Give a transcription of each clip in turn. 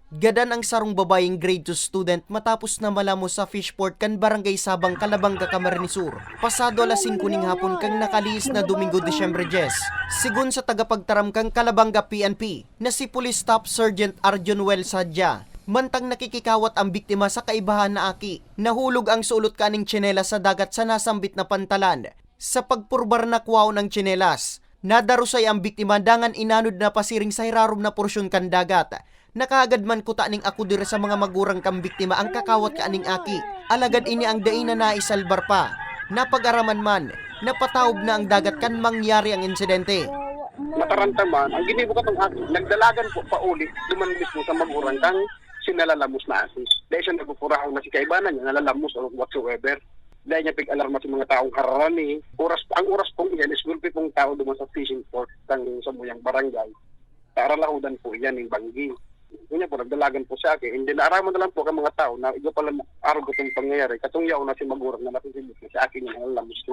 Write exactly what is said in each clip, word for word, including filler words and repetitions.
Gadan ang sarong babayeng grade two student matapos na malamos sa fishport kan Barangay Sabang, Calabanga, Camarines Sur, pasado alas singko ning hapon kan nakalihis na Domingo, Disyembre dyes. Sigon sa tagapagtaram kan Calabanga P N P na si Police Staff Sergeant Arjun Well Sadya, mantang nakikikawat ang biktima sa kaibahan na aki, nahulog ang sulot kaning tsinelas sa dagat sa nasambit na pantalan. Sa pagpurbar na kwaon ang tsinelas, nadarusay ang biktima dangan inanod na pasiring sa hirarom na porsyon kan dagat. Nakahagad man kuta ning akudir sa mga magurang kan biktima ang kakawat kaning aki, alagad ini ang dai na naisalbar pa. Napag-araman man, napataob na ang dagat kan mangyari ang insidente. Mataranta man, ang ginibo katong aki, nagdalagan po pauli, duman mismo sa magurang kang sinalalamus na aki. Dahil siya nagkukurahaw na si kaibanan niya, nalalamus o whatsoever. Dahil niya pig-alarma sa mga taong hararani. Oras, ang oras pong iyan is gulpi pong tao duman sa fishing port ng samuyang barangay. Karalahodan po iyan ng banggi. Kanya po, nagdalagan po sa akin. And then, naaraman na lang po ang mga tao na iba pala na arog itong pangyayari. Katong yaon na si Magurang na nasisibit na sa akin yung mga lamus ko.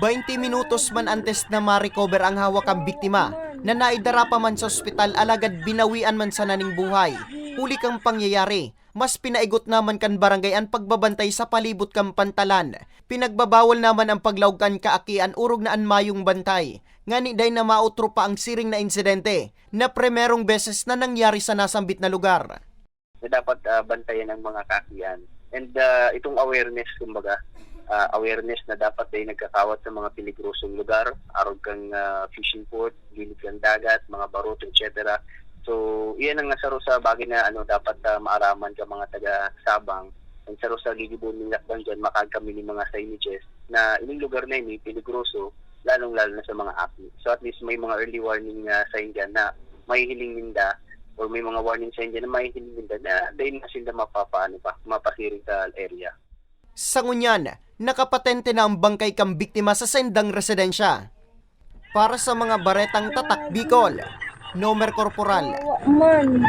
Baynte minutos man antes na ma-recover ang hawak kan biktima, na naidara pa man sa ospital alagad binawian man sana ning buhay. Huli kan pangyayari, mas pinaigot naman kan barangay an pagbabantay sa palibot kan pantalan. Pinagbabawal naman ang paglaog kan kaakian orog na an mayong bantay, ngani dai na maotro pa ang siring na insidente na primerong beses na nangyari sa nasambit na lugar. Na dapat uh, bantayan ang mga kaakian. And uh, itong awareness, kumbaga, uh, awareness na dapat ay nagkakawat sa mga peligrosong lugar, arog kang uh, fishing port, gilid kang dagat, mga barot, et cetera. So, iyan ang nasaro sa bagay na ano dapat uh, maaraman ka mga taga Sabang. And saro sa gigibon ng lakbang dyan, makag kami ng mga signages na ining lugar na ini peligroso, lalong-lalo na sa mga aki. So at least may mga early warning uh, sign dyan na mahihiling ninda or may mga warning sign dyan na mahihiling ninda na dahil na sila mapapaano pa, mapasiring sa area. Sa ngunyan, nakapatente na ang bangkay kan biktima sa sendang residensya. Para sa mga baretang Tatak Bicol, Nomer Corporal. Man.